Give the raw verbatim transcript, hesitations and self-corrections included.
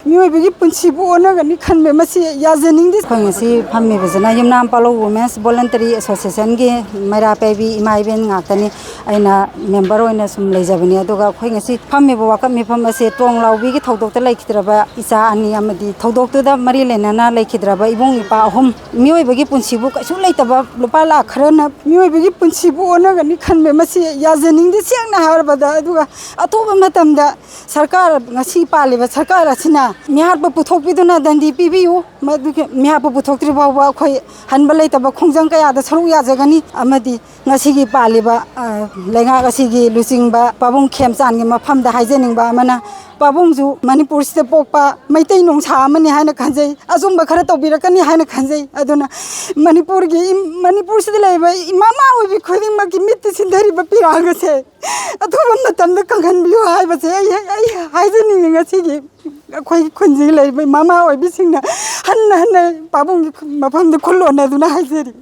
ꯃꯤꯑꯣꯏꯕꯒꯤ ꯄꯨꯟꯁꯤꯕꯨ ꯑꯣꯟꯅꯒꯅꯤ ꯈꯟꯕ ꯃꯁꯤ ꯌꯥꯖꯅꯤꯡꯗꯦ꯫ ꯑꯩꯈꯣꯏ ꯉꯁꯤ ꯐꯝꯃꯤꯕꯁꯤꯅ ꯌꯨꯝꯅꯥꯝ ꯄꯥꯂꯧ Women's Volunteering Associationꯒꯤ ꯃꯩꯔꯥ ꯄꯥꯏꯕꯤ ꯏꯃꯥ ꯏꯕꯦꯟ ꯉꯥꯛꯇꯅꯤ꯫ ꯑꯩꯅ member ꯑꯣꯏꯅ ꯁꯨꯝ ꯂꯩꯖꯕꯅꯤ꯫ ꯑꯗꯨꯒ ꯑꯩꯈꯣꯏ ꯉꯁꯤ ꯐꯝꯃꯤꯕ ꯋꯥꯀꯠ ꯃꯤꯐꯝ ꯑꯁꯦ ꯇ꯭ꯔꯣꯡ ꯂꯥꯎꯕꯤꯒꯤ ꯊꯧꯗꯣꯛꯇ ꯂꯩꯈꯤꯗ꯭ꯔꯕ ꯏꯆꯥ ꯑꯅꯤ ꯑꯃꯗꯤ ꯊꯧꯗꯣꯛꯇꯨꯗ ꯃꯔꯤ ꯂꯩꯅꯅ ꯂꯩꯈꯤꯗ꯭ꯔꯕ ꯏꯕꯨꯡ ꯏꯄ꯭ꯋꯥ ꯑꯍꯨꯝ, ꯃꯤꯑꯣꯏꯕꯒꯤ ꯄꯨꯟꯁꯤꯕꯨ ꯀꯩꯁꯨ ꯂꯩꯇꯕ ꯂꯨꯄꯥ ꯂꯥꯛ ꯈꯔꯅ ꯃꯤꯑꯣꯏꯕꯒꯤ ꯄꯨꯟꯁꯤꯕꯨ ꯑꯣꯟꯅꯒꯅꯤ ꯈꯟꯕ ꯃꯁꯤ ꯌꯥꯖꯅꯤꯡꯗꯦ꯫ ꯁꯦꯡꯅ ꯍꯥꯏꯔꯕꯗ, ꯑꯗꯨꯒ ꯑꯊꯨꯕ ꯃꯇꯝꯗ ꯁꯔꯀꯥꯔ, ꯉꯁꯤ ꯄꯥꯜꯂꯤꯕ ꯁꯔꯀꯥꯔ ꯑꯁꯤꯅ ꯃꯤꯍꯥꯠꯄ ꯄꯨꯊꯣꯛꯄꯤꯗꯨꯅ ꯗꯟꯗꯤ ꯄꯤꯕꯤꯌꯨ꯫ ꯃꯗꯨꯒꯤ ꯃꯤꯍꯥꯠꯄ ꯄꯨꯊꯣꯛꯇ꯭ꯔꯤ ꯐꯥꯎꯕ ꯑꯩꯈꯣꯏ ꯍꯟꯕ ꯂꯩꯇꯕ ꯈꯣꯡꯖꯪ ꯀꯌꯥꯗ ꯁꯔꯨꯛ ꯌꯥꯖꯒꯅꯤ꯫ ꯑꯃꯗꯤ ꯉꯁꯤꯒꯤ ꯄꯥꯜꯂꯤꯕ, ꯑ, ꯂꯩꯉꯥꯛ ꯑꯁꯤꯒꯤ ꯂꯨꯆꯤꯡꯕ ꯄꯥꯕꯨꯡ ꯈꯦꯝꯆꯥꯟꯒꯤ ꯃꯐꯝꯗ ꯍꯥꯏꯖꯅꯤꯡꯕ ꯑꯃꯅ, ꯄꯥꯕꯨꯡꯁꯨ ꯃꯅꯤꯄꯨꯔꯁꯤꯗ ꯄꯣꯛꯄ ꯃꯩꯇꯩ ꯅꯣꯡꯁꯥ ꯑꯃꯅꯤ ꯍꯥꯏꯅ ꯈꯟꯖꯩ꯫ ꯑꯆꯨꯝꯕ ꯈꯔ ꯇꯧꯕꯤꯔꯛꯀꯅꯤ ꯍꯥꯏꯅ ꯈꯟꯖꯩ꯫ ꯑꯗꯨꯅ ꯃꯅꯤꯄꯨꯔꯒꯤ ꯏꯝ-, ꯃꯅꯤꯄꯨꯔꯁꯤꯗ ꯂꯩꯔꯤꯕ ꯏꯃꯥ ꯃꯥ ꯑꯣꯏꯕꯤ ꯈꯨꯗꯤꯡꯃꯛꯀꯤ ꯃꯤꯠꯇ ꯁꯤꯟꯊꯔꯤꯕ ꯄꯤꯔꯥꯡ ꯑꯁꯦ ꯑꯊꯨꯕ ꯃꯇꯝꯗ ꯀꯪꯍꯟꯕꯤꯌꯨ ꯍꯥꯏꯕꯁꯦ ꯑꯩ, ꯑꯩ ꯍꯥꯏꯖꯅꯤꯡꯉꯤ꯫ ꯉꯁꯤꯒꯤ ꯑꯩꯈꯣꯏꯒꯤ ꯈꯨꯟꯁꯤꯒꯤ ꯂꯩꯔꯤꯕ ꯏꯃꯥ ꯃꯥ ꯑꯣꯏꯕꯤꯁꯤꯡꯅ ꯍꯟꯅ ꯍꯟꯅ ꯄꯥꯕꯨꯡꯒꯤ ꯃꯐꯝꯗ ꯈꯨꯜ ꯂꯣꯟꯅꯗꯨꯅ ꯍꯥꯏꯖꯔꯤ꯫